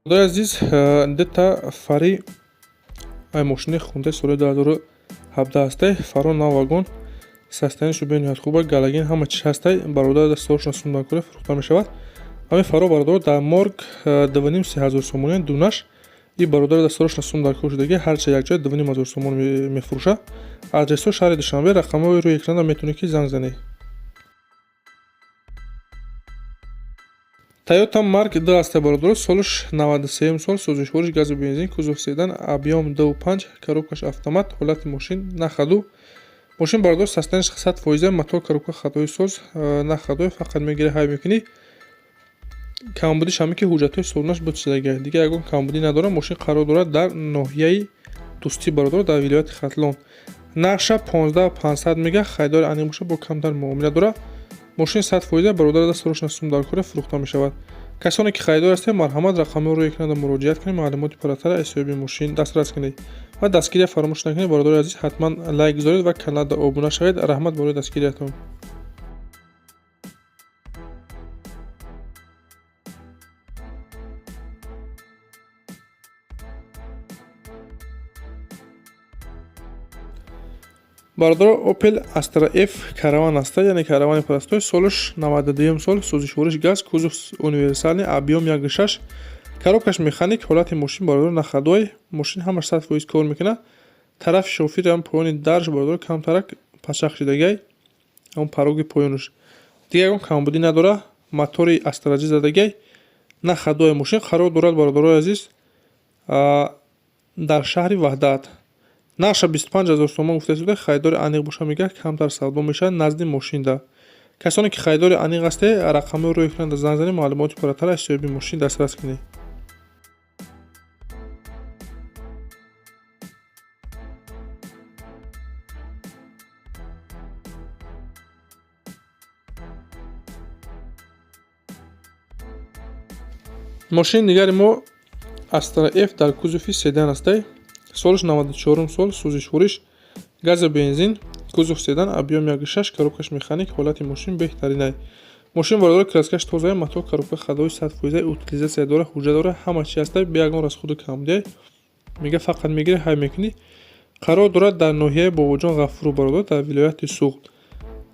Худои азиз, дета фари ай мошини хундаи соли 2017 ҳастай. Фаро нав вагон, состояние шу бениҳоят хуба, галоген ҳама чиз ҳастай. Бародар дастҳошона сум накунед, фурӯхта мешавад. Ҳамин фаро, бародаро, дар морг 2,5-3 ҳазор сомонӣ дунаш. И бародар дастҳошона сум дар кор шудаги, ҳарча якҷоя 2,5 ҳазор сомон мефурӯша. Адресҳо шаҳри Душанбе, рақамҳои рӯи экранда, метавонед, ки занг занед. Тойота Марк д ҳастай, бародаро, солаш 93-юм сол, сӯзишвориш газу бензин, кузов седан, объём 2,5, коробка ш автомат, ҳолати мошин на ходу. Мошин, бародаро, состояние ш 100%, мотор, коробка ходовой соз, на ходу, фақат мегирӣ, ҳай мекунӣ. Камбудиш ҳаме, ки ҳуҷҷатҳои солонаш буд шудага, дигар ягон камбудӣ надорад. Мошин қарор дорад дар ноҳияи Дӯстӣ, бародаро, дар вилояти Хатлон. Нархша 15 500 мега, харидори аниқ боша, бо камтар муомила дорад. Мошин 100%, бародар дастҳошона сум дар кора, фурӯхта мешавад. Касоне ки харидор ҳастед, марҳамат, рақамҳоро рӯи экранда муроҷиат кунед, маълумоти пурратара аз соҳиби мошин дастрас кунед ва дастгирия фаромӯш накунед. Бародари азиз, ҳатман лайк гузоред ва каналда обуна шавед. Раҳмат барои дастгириятон. Бародаро, Opel Astra F караван аста, яъне каравани простой, солаш 92 сол, сӯзишвориш газ, кузов универсальный, объём 1,6, коробка ш механик, ҳолати мошин, бародаро, на ходовой. Мошин ҳамаш 100% кор мекунад. Тарафи шофирам поёни дарш, бародаро, камтарак пачақ шидагай, ҳамон пороги поёнаш, дигар ягон камбудӣ надорад. Мотори Астра Ҷи задагай, на ходовой. Мошин қарор дорад, бародарои азиз, дар шаҳри Ваҳдат. Нархша 25 000 сомон гуфта шуда, харидори аниқ боша, мега, камтар савдо мешавад назди мошинда. Касоне ки харидори аниқ ҳастед, рақамҳои рӯи экранда занг занед, маълумоти пурратара аз соҳиби мошин дастрас кунед. Мошини дигари мо Астра F дар кузови седан астай, солаш 94 сол, сӯзишвориш газу бензин, кузов седан, объём 1,6, коробка ш механик, ҳолати мошин беҳтаринай. Мошин, бародаро, краска ш тозая, мотор, коробка ходовой 100%, утилизация дора, ҳуҷҷат дора, ҳама чи ҳастай, бе ягон расход у камбудиай. Мега, фақат мегирӣ, ҳай мекунӣ. Қарор дорад дар ноҳияи Бобоҷон Ғафуров, бародар, дар вилояти Суғд.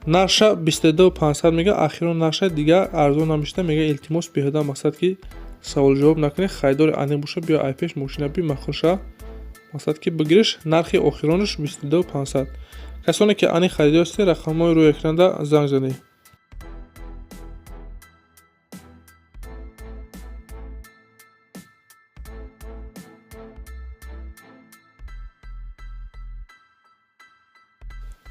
Нархша 22 500 мега, ахирон нархша, дигар арзон намешуда, мега. Илтимос, беҳуда мақсад ки саволҷавоб накунед, харидори аниқ боша, биё айпеш мошина би, махул шава, мақсад ки бигириш. Нархи охиронаш 22 500. Касоне ки аниқ харидор ҳастед, рақамҳои рӯи экранда занг занед.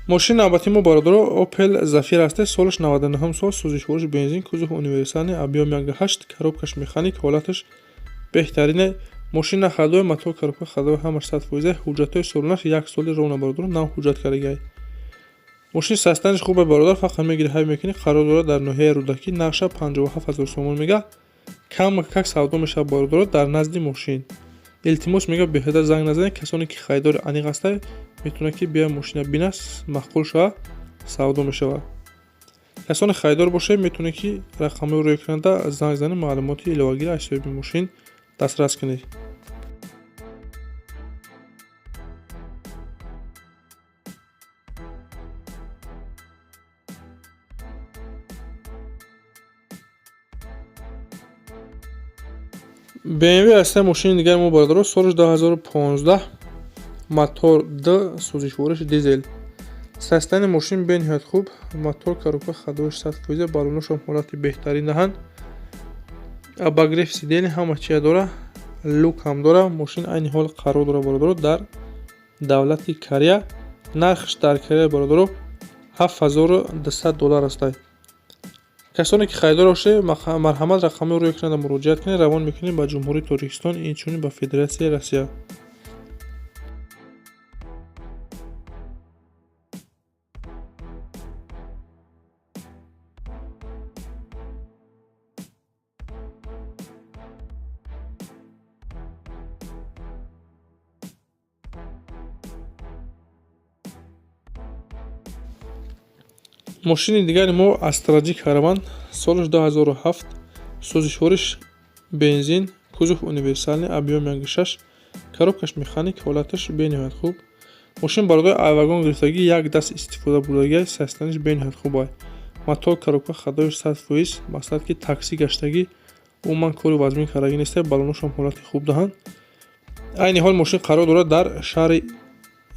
Мошини навбатии мо, бародаро, Opel Zafira аст, солаш 99 сол, сӯзишвориш бензин, кузов универсальный, объём 1,8, коробка ш механик, ҳолаташ беҳтарине. Мошин на ходовой, мотор, коробка ходовой ҳамаш 100%, ҳуҷҷатҳои солонаш як соли ровно, бародаро, нав ҳуҷҷат кардагиай. Мошини состояние ш хубе, бародар, фақат мегирӣ, ҳай мекунӣ. Қарор дорад дар ноҳияи Рӯдакӣ. Нархша 57 000 сомон мега, кам как савдо мешавад, бародаро, дар назди мошин. Илтимос, мега, беҳуда занг назанед. Касоне ки харидори аниқ ҳастанд, метавонад, ки биёяд, мошина бинад, маъқул шавад, савдо мешавад. Касоне харидор бошед, метавонед, ки рақамҳои рӯи экранда занг занед, маълумоти иловагиро аз соҳиби мошин дастрас кунед. BMW ҳаста мошини дигари мо, бародаро, соли 2015, мотор д, сӯзишвориш дизел. Состояние мошин бениҳоят хуб, мотор, коробка ходовой 100%, баллоношам ҳолати беҳтарин даҳанд, обогрев сиденья ҳама чия дора, люк ҳам дора. Мошин айни ҳол қарор дора, бародаро, дар давлати Корея. Нархш дар Корея, бародаро, 7200 доллар астай. Касоне ки харидор бошед, марҳамат, рақамҳои рӯи экранда муроҷиат кунед, равон мекунем ба Ҷумҳурии Тоҷикистон, инчунин ба Федератсияи Россия. Мошини дигари мо Астра Ҷи караван, солаш 2007, сӯзишвориш бензин, Кузов универсальный, объём 1,6, коробкаш механик, ҳолаташ бениҳоят хуб. Мошин, бародари, ай вагон гирифтагӣ, як даст истифода бурдагиай, состоянияш бениҳоят хуб ай. Мотор, коробка, ходовиш 100%, масалан, ки такси гаштагӣ, умуман кори вазмин кардагӣ нестай, баллоношам ҳолати хуб даҳанд. Айни ҳол мошин қарор дорад дар шаҳри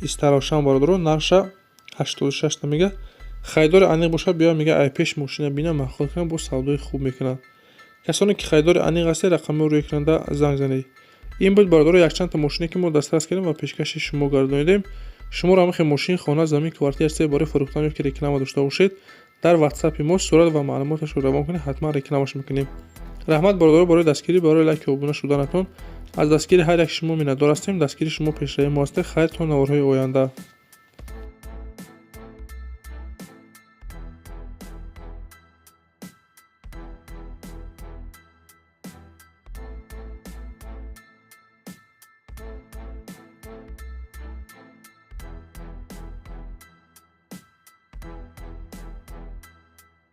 Истаравшан, бародаро. Нархша 86 та мега. Харидори аниқ бошад, биёяд, мега, ай пеш мошина бина, маъқул кунад, боз савдои хуб мекунад. Касоне ки харидори аниқ ҳастед, рақамҳои рӯи экранда занг занед. Ин буд, бародаро, якчандта мошине, ки мо дастрас кардем ва пешкаши шумо гардонидем. Шуморо ҳамин хел мошин, хона, замин, квартира чизе барои фурӯхтан ё ки реклама дошта бошед, дар ватсапи мо сурат ва маълумоташро равон кунед, ҳатман рекламаш мекунем. Раҳмат, бародаро, барои дастгирӣ, барои лайку обуна шуданатон. Аз дастгири ҳар як шумо миннатдор ҳастем. Дастгири шумо пешравии мо ҳастед. Хайр, то наворҳои оянда.